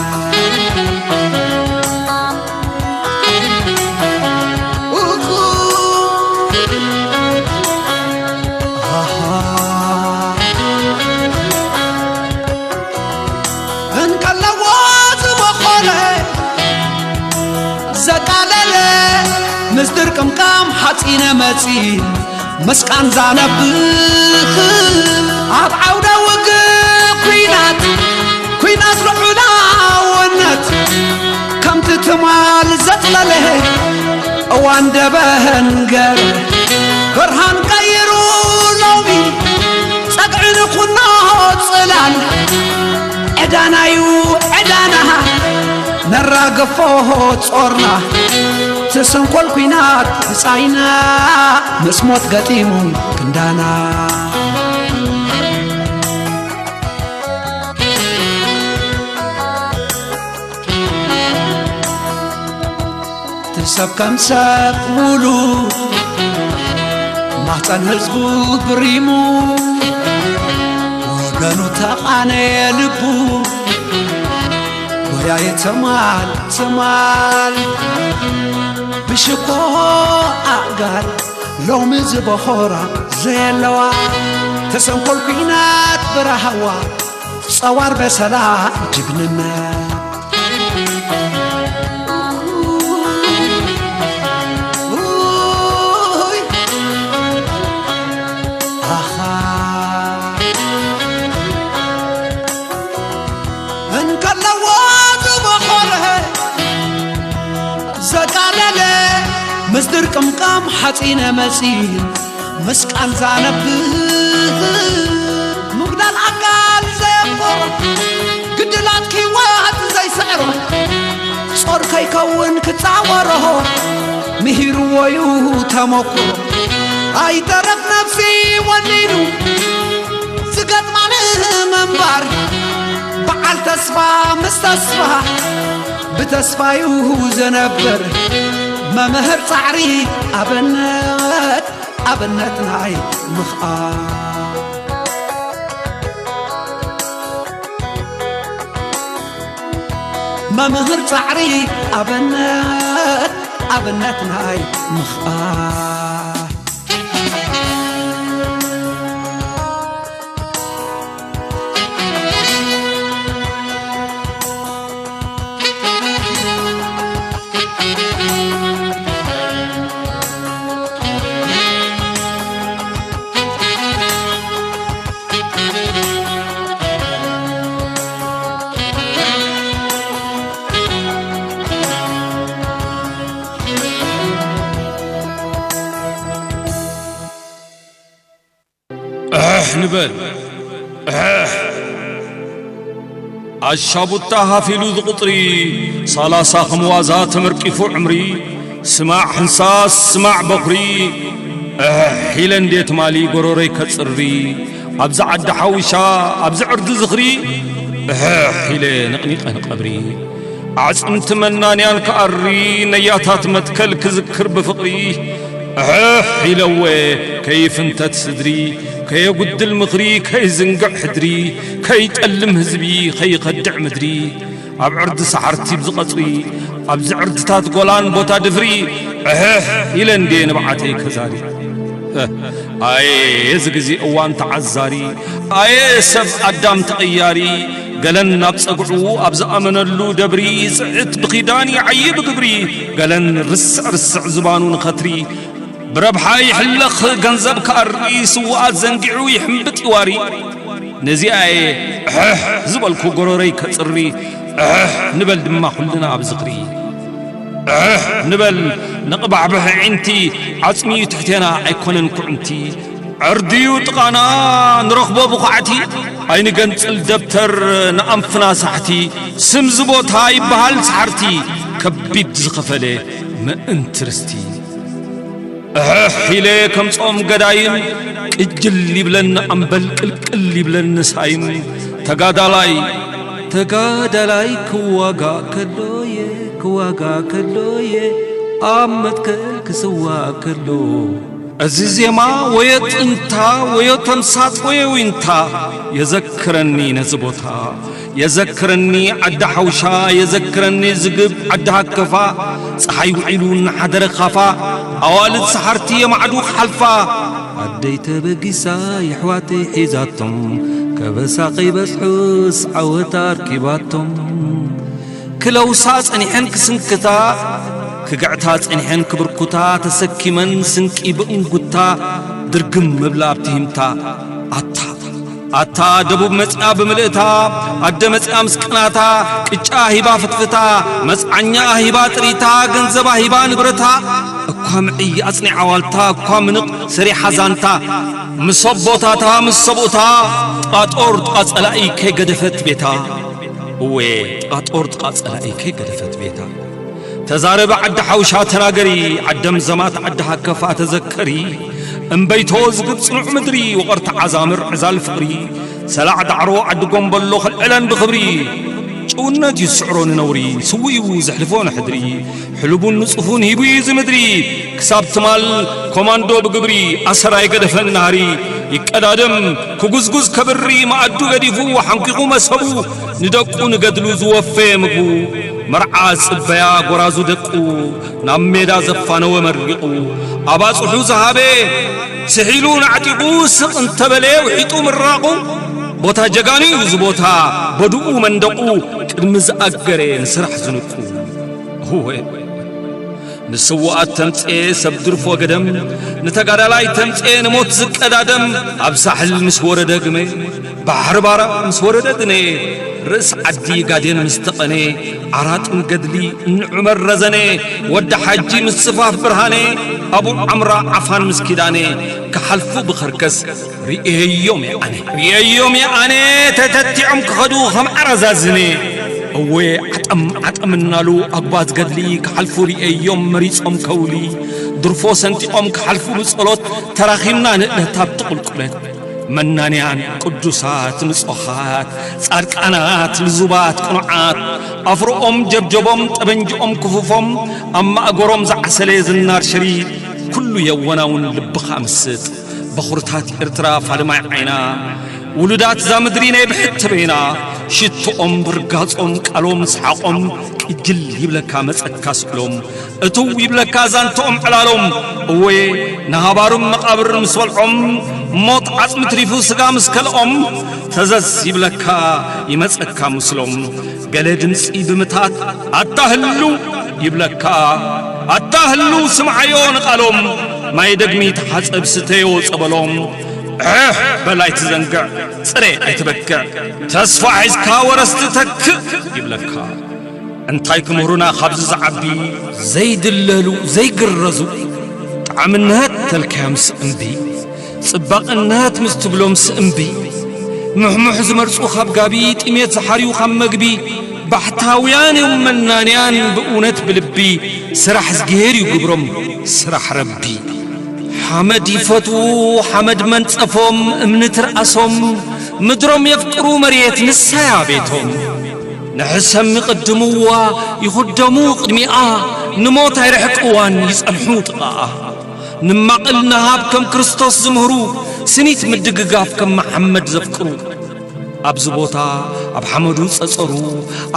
እንከለዎ ዝበኾረ ዘቃለለ ምስ ድርቅምቃም ሓፂነ መፂን ምስ ቃንዛ ነብኽ ኣብ ዓውደ ውግእ ኲናት ኲናት ልዑላውነት ከምቲ ትማል ዘጽለለ እዋን ደበንገር ብርሃን ቀይሩ ሎሚ ጸግዒ ንኹኖ ጽላል ዕዳናዩ ዕዳና ነራግፎ ጾርና ተሰንኮል ኲናት ብጻይና ምስ ሞት ገጢሙ ክንዳና ሰብ ከም ሰብ ውሉድ ማህፀን ህዝቡ ብሪሙ ወገኑ ተቓነየ ልቡ ጎያየ ትማል ትማል ብሽኮ ኣእጋር ሎሚ ዝበኾራ ዘየለዋ ተሰንኮል ኲናት ብረሃዋ ጸዋር በሰላ ጅግንነት እንከለዎ ዝበኾረ ዘቃለለ ምስ ድርቅምቃም ሓፂነ መፂን ምስ ቃንዛ ነብህ ምጉዳል ኣካል ዘየቆሮ ግድላት ክወት ዘይስዕሮ ጾር ከይከውን ክጻወሮ ምሂርዎዩ ተመኩሮ ኣይተረፍ ነፍሲ ወኒኑ ዝገጥማን ምንባር በዓል ተስፋ ምስ ተስፋ ብተስፋዩ ዘነብር መምህር ጻዕሪ ኣብነት ኣብነት ናይ ምኽኣል መምህር ጻዕሪ ኣብነት ኣብነት ናይ ምኽኣል ኣሕ ንበል ኣሕ ኣሻቡታ ሃፊሉ ዝቑጽሪ ሳላሳ ከም ዋዛ ተመርቂፉ ዕምሪ ስማዕ ሕንሳስ ስማዕ በኹሪ ኣሕ ኢለ እንዴ ትማሊ ጎረሮይ ከጽሪ ኣብዚ ዓዲ ሓዊሻ ኣብዚ ዕርዲ ዝኽሪ ኣሕ ኢለ ነቕኒቐ ንቐብሪ ኣዕጽምቲ መናንያን ክኣሪ ነያታት መትከል ክዝክር ብፍቕሪ ኣሕ ኢለወ ከይፍንተት ስድሪ ከየጉድል ምኽሪ ከይዝንግዕ ሕድሪ ከይጠልም ህዝቢ ከይኸድዕ ምድሪ ኣብ ዕርዲ ሰሓርቲ ብዝቐጽሪ ኣብዚ ዕርድታት ጎላን ቦታ ድፍሪ ኣሕ ኢለ እንዴ ንብዓተይ ከዛሪ ኣየ እዚ ግዜ እዋን ተዓዛሪ ኣየ ሰብ ኣዳም ተቐያሪ ገለን ናብ ጸግዑ ኣብ ዝኣመነሉ ደብሪ ይጽዕት ብኺዳን ይዓዪ ብግብሪ። ገለን ርስዕ ርስዕ ዝባኑ ንኸትሪ ብረብሓ ይሕለኽ ገንዘብ ክኣሪ። ስውኣት ዘንጊዑ ይሕምብጥ ይዋሪ። ነዚኣ እየ እሕሕ ዝበልኩ ጎረረይ ከጽሪ። እሕሕ ንበል ድማ ኩልና ኣብ ዝኽሪ። እሕሕ ንበል ንቕባሕብሕ ኣዒንቲ። ዓጽሚ እዩ ትሕቴና ኣይኮነን ኩዕንቲ። ዕርድዩ ጥቓና ንረኽቦ ብኹዓቲ። ኣይንገንጽል ደብተር ንኣንፍና ሳሕቲ። ስም ዝቦታ ይበሃል ሰሓርቲ። ከቢድ ዝኸፈለ ምእንቲ ርስቲ። እሕሕ ኢለ ከምጾም ገዳይም። ቅጅል ይብለኒ ኣምበል ቅልቅል ይብለኒ ሳይም። ተጋዳላይ ተጋዳላይ ክዋጋ ከሎየ ክዋጋ ከሎየ ኣብ መትከል ክስዋ ከሎ። እዚ ዜማ ወዮ ጥንታ ወዮ ተምሳጥ ወዮ ዊንታ የዘክረኒ ነዚ ቦታ። የዘክረኒ ዓዲ ሓውሻ የዘክረኒ ዝግብ ዓዲ ሃከፋ። ፀሓይ ውዒሉ እናሓደረ ካፋ ኣዋልድ ሰሓርቲ የማዕዱ ክሓልፋ። ኣደይ ተበጊሳ የሕዋተይ ሒዛቶም ከበሳ ከይበዝሑስ ዓወት ኣርኪባቶም። ክለውሳ ጸኒሐን ክስንክታ ክግዕታ ጸኒሐን ክብርኩታ ተሰኪመን ስንቂ ብእንጉታ ድርግም ምብላ ኣብቲ ሂምታ። ኣታ ኣታ ደቡብ መጺኣ ብምልእታ ኣደ መጺኣ ምስ ቅናታ ቅጫ ሂባ ፍትፍታ መጽዓኛ ሂባ ጥሪታ ገንዘባ ሂባ ንብረታ እኳ ምዕይ ኣጽኒዓ ዋልታ እኳ ምንቕ ሰሪሓ ዛንታ ምስ ኣቦታታ ምስ ሰብኡታ ጥቓጦር ጥቓ ጸላኢ ከይገደፈት ቤታ። እወ ጥቓጦር ጥቓ ጸላኢ ከይገደፈት ቤታ። ተዛረቢ ዓዲ ሓውሻ ተናገሪ ዓደም ዘማት ዓዲ ሃከፋ ተዘከሪ። እምበይቶ ዝግብ ጽኑዕ ምድሪ ወቐርቲ ዓዛምር ዕዛል ፍቕሪ ሰላዕ ዳዕሮ ዓዲ ጎምበሎ ከልዕለን ብኽብሪ። ጭውነት እዩ ዝስዕሮ ንነውሪ ስውእ እዩ ዘሕልፎ ንሕድሪ። ሕሉቡን ንጹፉን ሂቡ እዩ እዚ ምድሪ ክሳብ ትማል ኮማንዶ ብግብሪ ኣሰር ኣይገደፈን ናህሪ። ይቀዳደም ክጉዝጉዝ ከብሪ መኣዱ ገዲፉ ሓንኪኹ መሰቡ ንደቁ ንገድሉ ዝወፈየ ምግቡ መርዓ ጽበያ ጎራዙ ደቁ ናብ ሜዳ ዘፋነወ መሪቑ ኣባጽሑ ዝሃበ ስሒሉ ናዕጢቑ ስቕ እንተበለ ውሒጡ ምራቑ። ቦታ ጀጋኑ እዩ እዚ ቦታ በድኡ መንደቑ ቅድሚ ዝኣገረ ንስራሕ ዝንቁ። እወ ንስውኣት ተምጽኤ ሰብ ድርፎ ገደም ንተጋዳላይ ተምጽኤ ንሞት ዝቀዳደም ኣብ ሳሕል ምስ ወረደ ግመ ባሕሪ ባራ ምስ ወረደ ድነ ርእስ ዓዲ ጋዴን ምስ ተቐነ ዓራጥን ገድሊ እንዑመር ረዘነ ወዲ ሓጂ ምስ ጽፋፍ ብርሃነ ኣቡ ዓምራ ዓፋን ምስ ኪዳነ ክሓልፉ ብኸርከስ ርእየዮም እየ ኣነ ርእየዮም እየ ኣነ ተተቲዖም ክኸዱ ከም ዓረዛዝነ እወ ዓጠም ዓጠም እናሉ ኣጉባዝ ገድሊ ክሓልፉ ርእየዮም መሪጾም ከውሊ ድርፎ ሰንጢቖም ክሓልፉ ብጸሎት ተራኺብና ንእለት ኣብቲ ቁልቁለት መናንያን ቅዱሳት ንጹኻት ጻድቃናት ልዙባት ቅኑዓት ኣፍሮኦም ጀብጀቦም ጠበንጅኦም ክፉፎም ኣብ ማእገሮም ዝዓሰለ ዝናር ሽሪጥ ኩሉ የወናውን ልብኻ ምስጥ በኹርታት ኤርትራ ፋልማይ ዓይና ውሉዳት እዛ ምድሪ ናይ ብሕቲ በይና ሽትኦም ርጋጾም ቃሎም ሰሓቖም ቅጅል ይብለካ መጸካ ስእሎም እትው ይብለካ ዛንትኦም ዕላሎም እወ ንሃባርም መቓብር ምስ በልዖም ሞት ዓጽሚ ትሪፉ ስጋ ምስ ከልኦም ተዘዝ ይብለካ ይመጸካ ምስሎም ገለ ድምጺ ብምታት ኣታ ህሉ ይብለካ ኣታ ህሉ ስምዓዮ ንቓሎም ማይ ደግሚ ተሓጸብ ስተዮ ጸበሎም ዕሕ በል ኣይትዘንግዕ ጽረ ኣይትበክዕ ተስፋ ሒዝካ ወረስቲ ተክእ ይብለካ እንታይ ክምህሩና ካብዚ ዝዓቢ ዘይድለሉ ዘይግረዙ ጣዕምነት ተልካዮም ስእምቢ ጽባቕነት ምስ ትብሎም ስእምቢ ምሕሙሕ ዝመርጹ ካብ ጋቢ ጥሜት ዝሓርዩ ካብ መግቢ ባሕታውያን እዮም መናንያን ብእውነት ብልቢ ስራሕ እዝግሄር እዩ ግብሮም ስራሕ ረቢ ሓመድ ይፈትዉ ሓመድ መንጸፎም እምኒ ትርኣሶም ምድሮም የፍቅሩ መሬት ንሳያ ቤቶም ንሕሰም ይቕድምዋ ይኹደሙ ቅድሚኣ ንሞት ኣይርሕቅዋን ይጸንሑ ጥቓኣ ንማቕል ንሃብ ከም ክርስቶስ ዝምህሩ ስኒት ምድግጋፍ ከም መሓመድ ዘፍቅሩ ኣብዚ ቦታ ኣብ ሓመዱ ጸጸሩ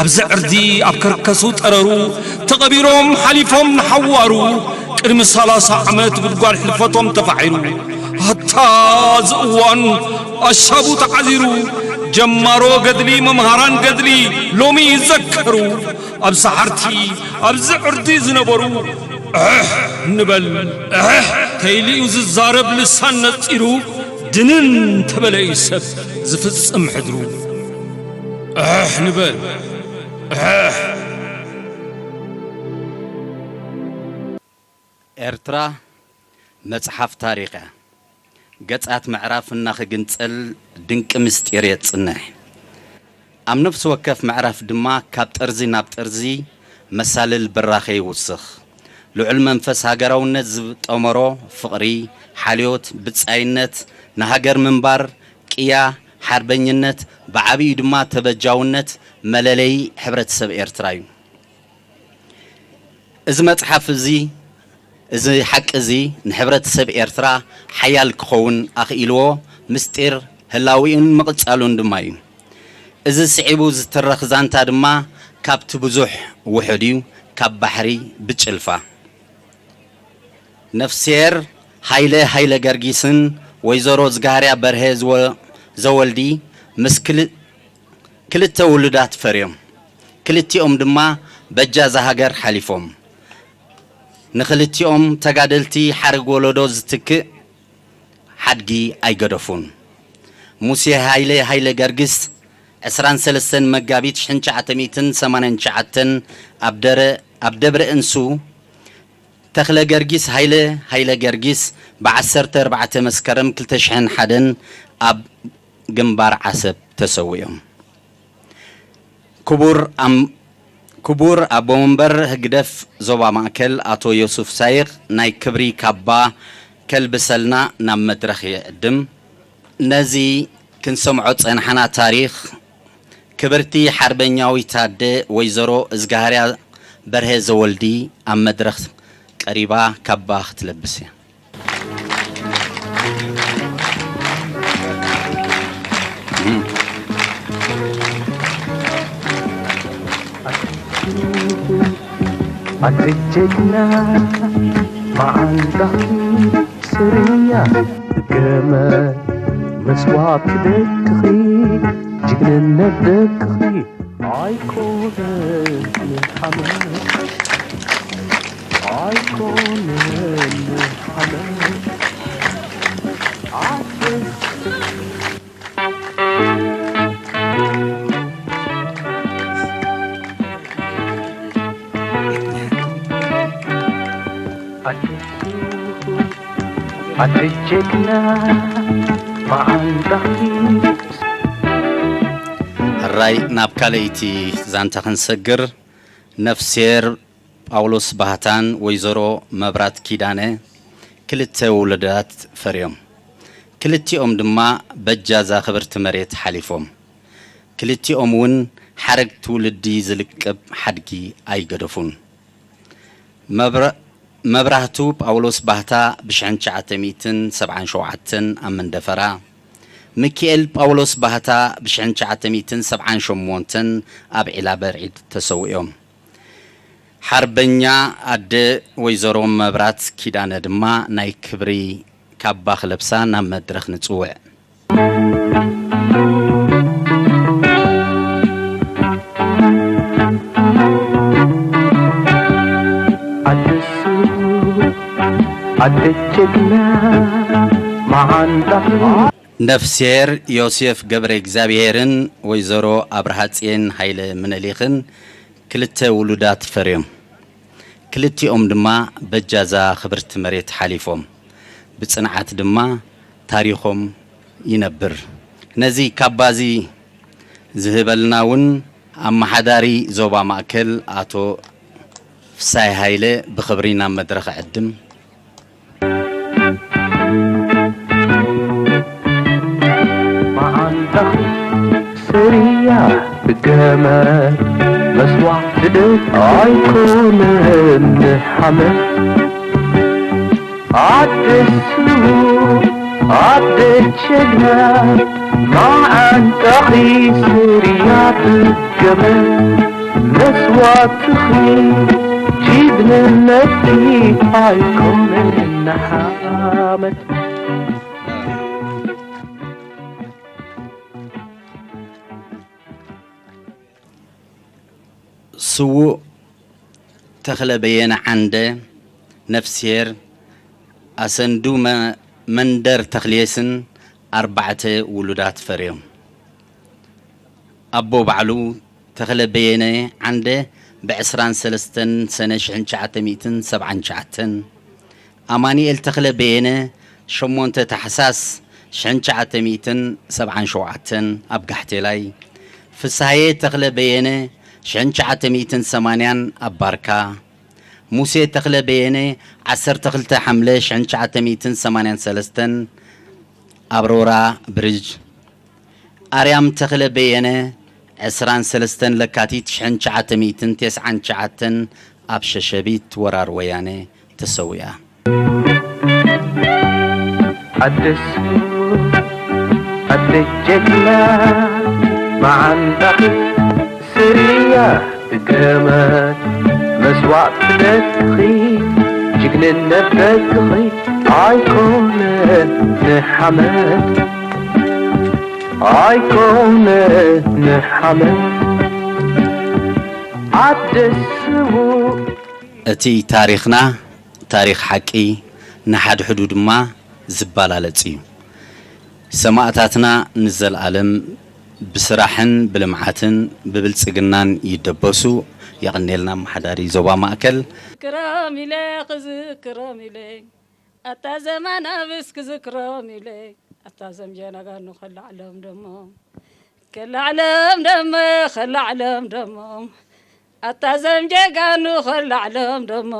ኣብዚ ዕርዲ ኣብ ከርከሱ ጠረሩ ተቐቢሮም ሓሊፎም ንሓዋሩ ቅድሚ ሰላሳ ዓመት ጉድጓድ ሕልፈቶም ተፋዒሩ ኣታ ዝእዋን ኣሻቡ ተዓዚሩ ጀማሮ ገድሊ መምሃራን ገድሊ ሎሚ ይዘከሩ። ኣብ ሰሓርቲ ኣብዚ ዕርዲ ዝነበሩ፣ እሕ ንበል፣ እሕ ተይልዩ ዝዛረብ ልሳን ነጺሩ፣ ድንን ተበለ እዩ ሰብ ዝፍጽም ሕድሩ። እሕ ንበል፣ እሕ። ኤርትራ መጽሓፍ ታሪኽ እያ። ገጻት ምዕራፍ እናኽግንጸል ድንቂ ምስጢር የጽንዕ። ኣብ ነፍሲ ወከፍ ምዕራፍ ድማ ካብ ጠርዚ ናብ ጠርዚ መሳልል ብራኸ ይውስኽ። ልዑል መንፈስ ሃገራውነት ዝጠመሮ ፍቕሪ፣ ሓልዮት፣ ብጻይነት፣ ንሃገር ምንባር፣ ቅያ፣ ሓርበኝነት፣ ብዓቢኡ ድማ ተበጃውነት መለለዪ ሕብረተሰብ ኤርትራ እዩ። እዚ መጽሓፍ እዚ፣ እዚ ሓቂ እዚ ንሕብረተሰብ ኤርትራ ሓያል ክኸውን ኣኽኢልዎ፣ ምስጢር ህላዊኡን ምቕጻሉን ድማ እዩ። እዚ ስዒቡ ዝትረኽ ዛንታ ድማ ካብቲ ብዙሕ ውሑድ እዩ፣ ካብ ባሕሪ ብጭልፋ። ነፍስሄር ሃይለ ሃይለ ገርጊስን ወይዘሮ ዝጋርያ በርሀ ዝወ-፣ ዘወልዲ ምስ ክል-፣ ክልተ ውሉዳት ፈርዮም። ክልቲኦም ድማ በጃ እዛ ሃገር ሓሊፎም። ንኽልቲኦም ተጋደልቲ ሓረግ ወለዶ ዝትክእ ሓድጊ ኣይገደፉን። ሙሴ ሃይለ ሃይለ ገርጊስ ዕስራን ሰለስተን መጋቢት ሽሕን ትሽዓተ ሚእትን ሰማንያን ትሽዓተን ኣብ ደረ-፣ ኣብ ደብረ እንሱ፣ ተኽለ ገርጊስ ሃይለ ሃይለ ገርጊስ ብዓሰርተ ኣርባዕተ መስከረም ክልተ ሽሕን ሓደን ኣብ ግንባር ዓሰብ ተሰዊኦም። ክቡር ኣም-፣ ክቡር ኣቦ መንበር ህግደፍ ዞባ ማእከል ኣቶ ዮሱፍ ሳይቕ ናይ ክብሪ ካባ ከልብሰልና ናብ መድረኽ ይዕድም። ነዚ ክንሰምዖ ጸንሓና ታሪኽ፣ ክብርቲ ሓርበኛዊት ኣደ ወይዘሮ እዝግሃርያ በርሀ ዘወልዲ ኣብ መድረኽ ቀሪባ ካባ ክትለብስ እያ። ኣቲ ጀግና መዓንጣኺ ስርያ ገመ መስዋዕቲ ደቅኺ ጅግንነት ደቅኺ ኣይኮነን ሓመድ ኣይኮነን ሓመድ ኣትስ ኣቲ ጀግና መዓንጣኺ ሕራይ ናብ ካልኣይቲ ዛንታ ክንሰግር፣ ነፍስሄር ጳውሎስ ባህታን ወይዘሮ መብራት ኪዳነ ክልተ ውሉዳት ፈርዮም። ክልቲኦም ድማ በጃ እዛ ክብርቲ መሬት ሓሊፎም። ክልቲኦም እውን ሓረግ ትውልዲ ዝልቅብ ሓድጊ ኣይገደፉን። መብራ-፣ መብራህቱ ጳውሎስ ባህታ ብሽሕን ትሽዓተ ሚእትን ሰብዓን ሸውዓተን ኣብ መንደፈራ፣ ሚኪኤል ጳውሎስ ባህታ ብሽሕን ትሽዓተ ሚእትን ሰብዓን ሸሞንተን ኣብ ዒላ በርዒድ ተሰዊኦም። ሓርበኛ ኣደ ወይዘሮ መብራት ኪዳነ ድማ ናይ ክብሪ ካባ ክለብሳ ናብ መድረኽ ንጽውዕ። ኣደሱ ኣደ ጀግና መዓንጣኺ ነፍስሄር ዮሴፍ ገብረ እግዚኣብሄርን ወይዘሮ ኣብርሃጽዮን ሃይለ ምነሊኽን ክልተ ውሉዳት ፈርዮም። ክልቲኦም ድማ በጃዛ ክብርቲ መሬት ሓሊፎም። ብጽንዓት ድማ ታሪኾም ይነብር። ነዚ ካባዚ ዝህበልና እውን ኣመሓዳሪ ዞባ ማእከል ኣቶ ፍሳይ ሃይለ ብኽብሪ ናብ መድረኽ ዕድም። መዓንጣኺ ስርያ ብገመድ መስዋዕቲ ደቅ ኣይኮነን ሓመድ ኣደሱ ኣደ ጀግና መዓንጣኺ ስርያ ብገመድ መስዋዕትኺ ጅግንነትኪ ኣይኮነን ሓመድ ስዉእ ተኽለ በየነ ዓንደ፣ ነፍስሄር ኣሰንዱ፣ መ-፣ መንደር ተኽልየስን ኣርባዕተ ውሉዳት ፈርዮም። ኣቦ ባዕሉ ተኽለ በየነ ዓንደ ብዕስራን ሰለስተን ሰነ ሽሕን ትሽዓተ ሚእትን ሰብዓን ትሽዓተን፣ ኣማኑኤል ተኽለ በየነ ሸሞንተ ታሕሳስ ሽሕን ትሽዓተ ሚእትን ሰብዓን ሸውዓተን ኣብ ጋሕቴላይ፣ ፍስሃየ ተኽለ በየነ ሽሕን ትሽዓተ ሚእትን ሰማንያን ኣብ ባርካ፣ ሙሴ ተኽለ በየነ ዓሰርተ ክልተ ሓምለ ሽሕን ትሽዓተ ሚእትን ሰማንያን ሰለስተን ኣብ ሮራ ብሪጅ፣ ኣርያም ተኽለ በየነ ዕስራን ሰለስተን ለካቲት ሽሕን ትሽዓተ ሚእትን ተስዓን ትሽዓተን ኣብ ሸሸቢት ወራር ወያነ ተሰዊኣ። ኣደስ ኣደ ጀግና መዓንጣኺ ስርያ ብገመድ መስዋዕትነትኺ ጅግንነት ደቅኺ ኣይኮነን ንሓመድ ኣይኮነን ንሓመድ ኣደስ ስዉእ እቲ ታሪኽና ታሪኽ ሓቂ ንሓድሕዱ ድማ ዝባላለጽ እዩ። ሰማእታትና ንዘልኣለም ብስራሕን ብልምዓትን ብብልጽግናን ይደበሱ። የቐኔልና ኣመሓዳሪ ዞባ ማእከል። ክዝክሮም ኢለ ክዝክሮም ኢለ ኣታ ዘማናብስ ክዝክሮም ኢለ ኣታ ዘምጀናጋኑ ከላዕሎም ደሞ ከላዕሎም ደሞ ከላዕሎም ደሞ ኣታ ዘም ጀጋኑ ከላዕሎም ደሞ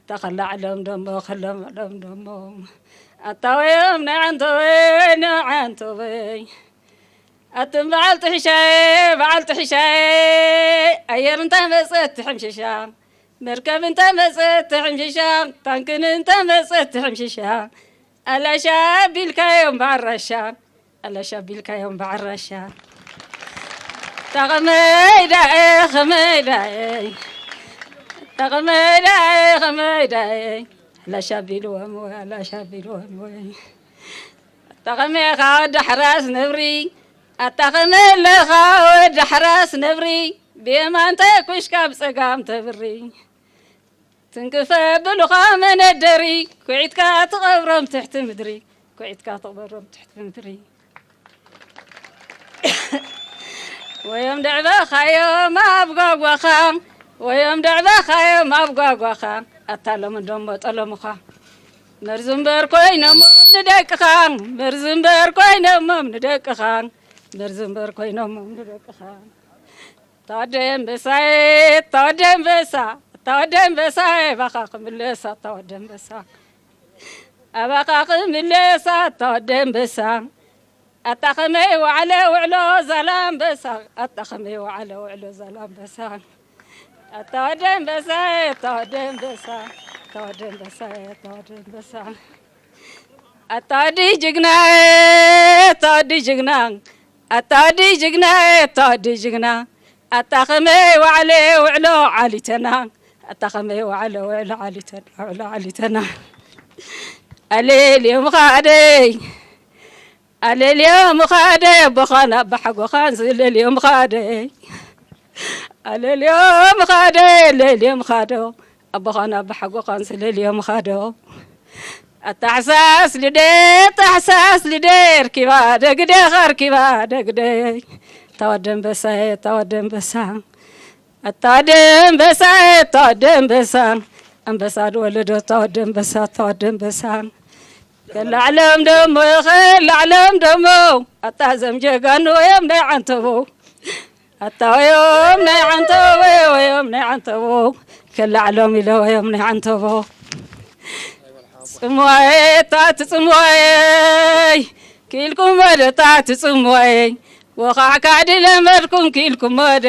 ተኸላዕሎም ደሞ ከላዕሎም ደሞ ኣታ ወዮም ናይ ዓንተወይ ናይ ዓንተወይ ኣትም በዓል ጥሕሻየ በዓል ጥሕሻየ ኣየር እንተ መጸት ትሕምሽሻ መርከብ እንተ መጸት ትሕምሽሻ ታንክን እንተ መጸት ትሕምሽሻ ኣላሻ ቢልካዮም ብዓራሻ ኣላሻ ቢልካዮም ብዓራሻ ታቐመይ ዳኤ ኸመይ ዳኤ ታቐመይ ዳኤ ኸመይ ዳኤ ኣላሻ ቢልዎም ወይ ኣላሻ ቢልዎም ወይ ኣታ ኸመይ ኢኻ ወዲ ሓራስ ነብሪ ኣታ ኸመይ ኣለኻ ወዲ ሓራስ ነብሪ ብየማንተ ኩሽካ ብጸጋም ተብሪ ትንክፍ ኣብሉኻ መነደሪ ኩዒትካ ትቐብሮም ትሕቲ ምድሪ ኩዒትካ ትቕበሮም ትሕቲ ምድሪ ወዮም ደዕበኻዮም ኣብ ጓጓኻ ወዮም ደዕበኻዮም ኣብ ጓጓኻ ኣታ ሎም እንደሞ ጠለሙኻ መርዚ እምበር ኮይኖሞም ንደቅኻ መርዚ እምበር ኮይኖሞም ንደቅኻ መርዚ እምበር ኮይኖሞም ንደቅኻ ተወደ ኣንበሳየ ተወደ ኣንበሳ ተወደ ኣንበሳየ ኣባኻ ክምለስ ኣታ ወደ ኣንበሳ ኣባኻ ክምለስ ኣታ ወደ ኣንበሳ ኣታ ኸመይ ወዓለ ውዕሎ ዛላ ኣንበሳ ኣታ ኸመይ ወዓለ ውዕሎ ዛላ ኣንበሳ ኣታ ወደ ኣንበሳየ ኣታ ወደ ኣንበሳ ኣታ ወደ ኣንበሳየ ኣታ ወደ ኣንበሳ ኣታ ወዲ ጅግናየ ኣታ ወዲ ጅግና ኣታ ወዲ ጅግና ኣታ ወዲ ጅግና ኣታ ኸመይ ዋዕለ ውዕሎ ዓሊተና ኣታ ኸመይ ዋዕለ ውዕሎ ዓሊተና ውዕሎ ዓሊተና ኣለልዮም ኻደይ ኣለልዮም ኻደይ ኣቦኻን ኣባሓጎኻን ዝለልዮም ኻደይ ኣለልዮም ኻደይ ኣለልዮም ኻዶ ኣቦኻን ኣባሓጎኻን ዝለልዮም ኻዶ ኣታሕሳስ ልደይ ኣታሕሳስ ልደይ ኣርኪባ ደግደኽ ኣርኪባ ደግደይ ታወደ ኣንበሳየ ታወደ ኣንበሳ ኣታወደ ኣንበሳየ ኣታወደ ኣንበሳ ኣንበሳ ዝወለዶ ኣታወደ ኣንበሳ ኣታወደ ኣንበሳ ከላዕሎም ደሞ ከላዕሎም ደሞ ኣታ ዘም ጀጋኑ ወዮም ናይ ዓንተቦ ኣታ ወዮም ናይ ዓንተቦ ወዮም ናይ ዓንተቦ ከላዕሎም ኢለ ወዮም ናይ ዓንተቦ ጽምዋየ ታ ትጽምዋየይ ክኢልኩም ወደ ታ ትጽምዋየይ ወኻዕካዕ ድለመድኩም ክኢልኩም ወደ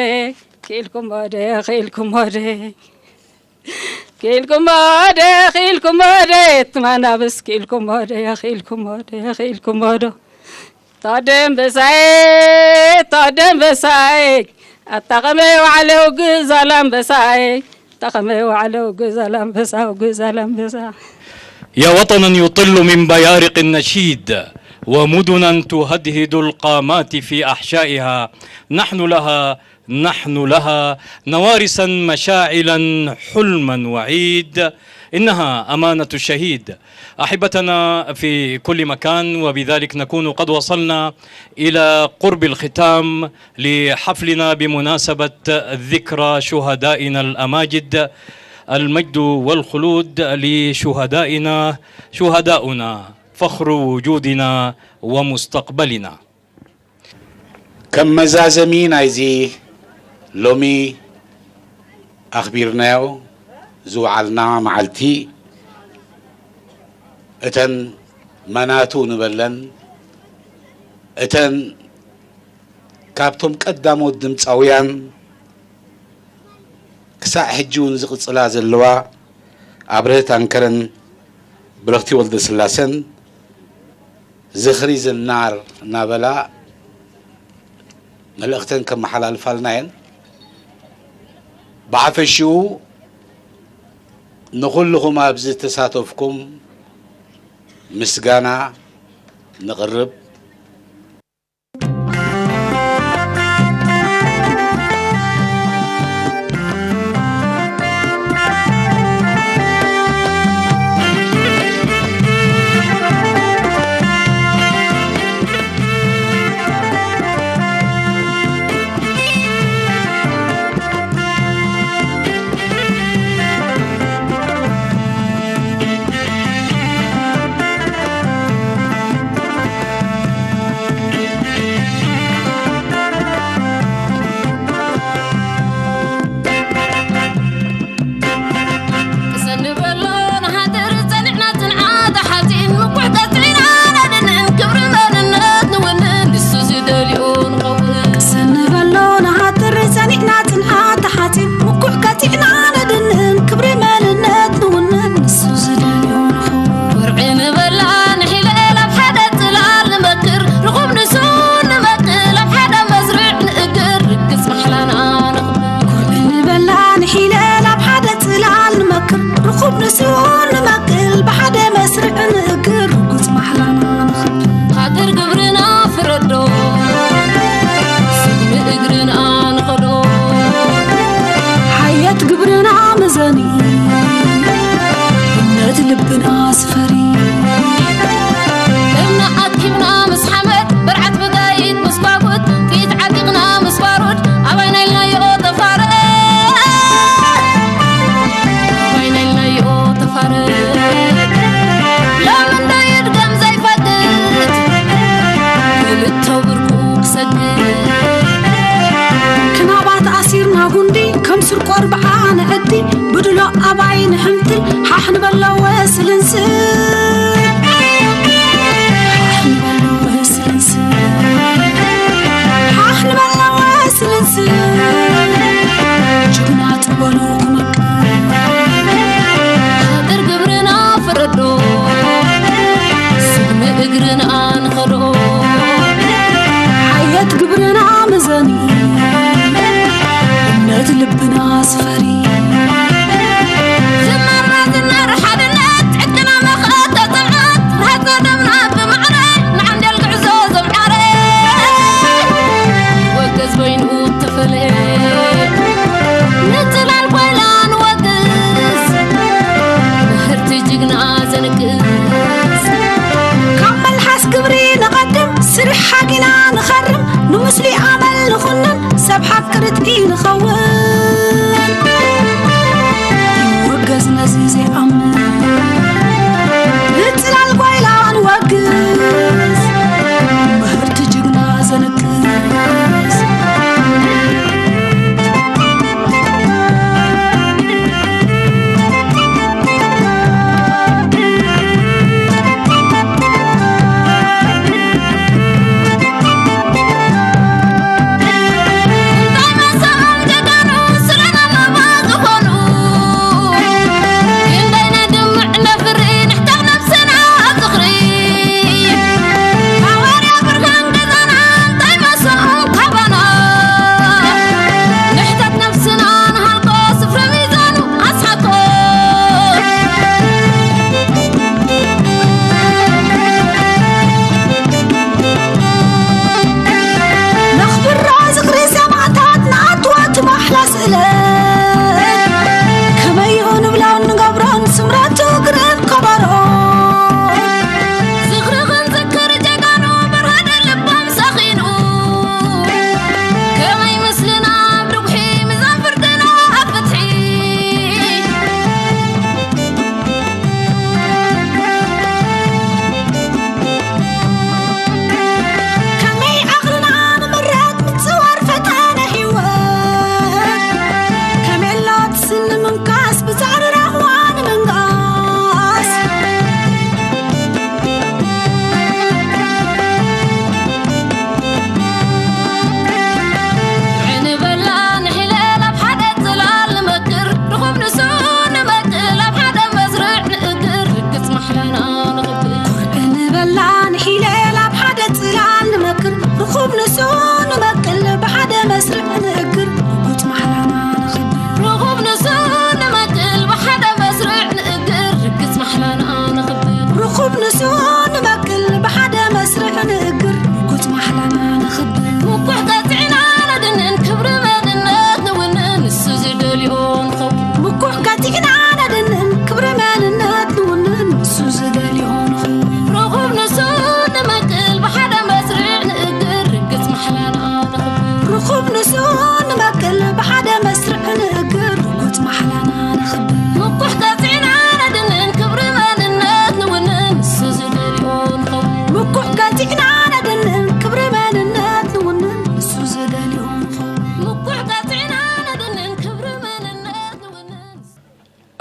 ክኢልኩም ወደ ክኢልኩም ወደ ክኢልኩም ወደ ክኢልኩም ወደ ትማናብስ ክኢልኩም ወደ ክኢልኩም ወደ ክኢልኩም ወደ ተወደ ኣንበሳየ ተወደ ኣንበሳየ ኣታ ኸመይ ዋዕለ ውግእ ዛላ ኣንበሳየ ኣታ ኸመይ ዋዕለ ውግእ ዛላ ኣንበሳ ውግእ ዛላ ኣንበሳ يا وطنا يطل من بيارق النشيد ومدنا تهدهد القامات في أحشائها نحن لها نحن لها نوارسا مشاعلا حلما وعيد. إنها أمانة الشهيد. أحبتنا في كل مكان، وبذلك نكون قد وصلنا إلى قرب الختام لحفلنا بمناسبة ذكرى شهدائنا الأماجد. المجد والخلود لشهدائنا، شهداؤنا فخر وجودنا ومستقبلنا. ከም መዛዘሚ ናይዚ ሎሚ ኣኽቢርናዮ ዝወዓልና መዓልቲ፣ እተን መናቱ ንበለን፣ እተን ካብቶም ቀዳሞት ድምፃውያን ክሳዕ ሕጂ እውን ዝቕጽላ ዘለዋ ኣብርህት ኣንከረን ብረኽቲ ወልደስላሰን ዝኽሪ ዝናር እናበላ መልእኽተን ከመሓላልፋልና እየን። ብሓፈሽኡ ንኹልኹም ኣብዚ ዝተሳተፍኩም ምስጋና ነቕርብ። ቅሰን ንበሎ ንሃድር ጸኒዕና ጽንዓት ሓጺን ምኩሕ ቀጺዕና ነድንን ክብሪ መንነት ንውንን ንሱ ዝደልዮ ንኸውን። ቅሰን ንበሎ ንሃድር ጸኒዕና ጽንዓት ሓጺን ምኩሕ ቀጺዕና ነድንን ክብሪ መንነት ንውንን ንሱ ዝደልዮ ንኸውን። ወርዒ ንበላ ንሒለል ኣብ ሓደ ጽላል ንመክር ርኹብ ንሱ ንመቅል ኣብ ሓደ መስርዕ ንእግር ርግጽ ማሕላና ንኽብር። ንበላ ንሒለል ኣብ ሓደ ጽላል ንመክር ርኹብ ንሱ ንመቅል ብሓደ መስርዕ ንእግር ርጉጽ ማሕላና ንኽብር። ሃጥር ግብርና ፍረዶ ስግሚ እግርና ንኸዶ ሓየት ግብርና መዘኒ እምነት ልብና ስፈሪ። እምና ኣኪብና ምስ ሓመድ በርዓት ብጋይት ምስ ጓጉት ጥይት ዓጢቕና ምስ ባሩድ ኣባይ ናይልናዮ ተፋረ ኣባይ ናይልናዮ ተፋረ ሎም እንዶ ይድገም ዘይፈቅድ ክልተ ብርቁ ክሰግድ ክናባት ኣሲርና ጉንዲ ከም ስርቆ ኣርብዓ ንዕዲ ብድሎ ኣባይ ንሕምቲ ሓሕ ንበሎ ወስልንስ ሓሕ ንበሎ ወስልንስ ሓሕ ንበሎ ወስልንስ ጅግና ጥበሉ ክመቅር ሃጥር ግብርና ፍረዶ ስግሚ እግርና ንኸዶ ሓየት ግብርና መዘኒ እምነት ልብና ስፈሪ ዝናርና ዝናር ሓድነት ዕድና መኸተ ጽንዓት ርሃጸ ደምና ብማዕረ ንዓንደል ጉዕዞ ዘምዓረ ወገዝ በይኑ ተፈለ ንጽላል ኮይና ንወግዝ ምህርቲ ጅግና ዘንግስ ካብ መልሓስ ግብሪ ንቐድም ስርሕ ሓጊና ንኸርም ንምስሊ ኣመል ንኹንን ሰብ ሓቂ ርትዒ ንኸውን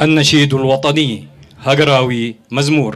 النشيد الوطني، ሃገራዊ መዝሙር።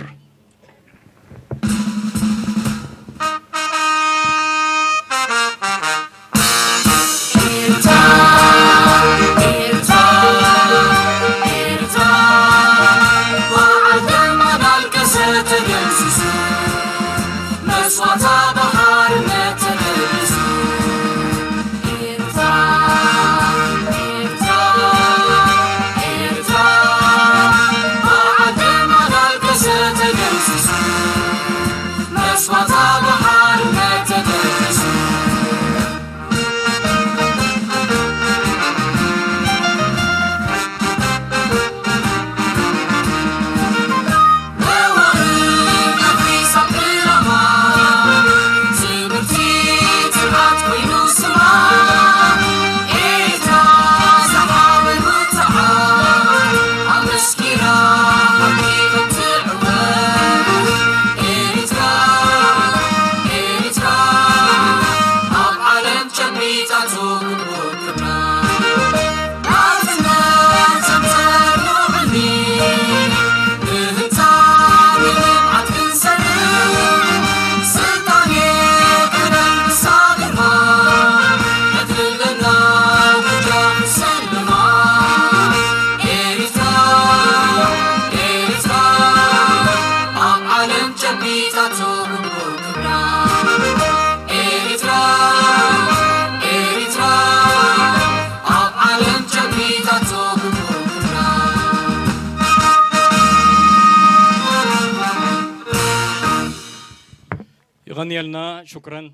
የቐንየልና። ሹክረን።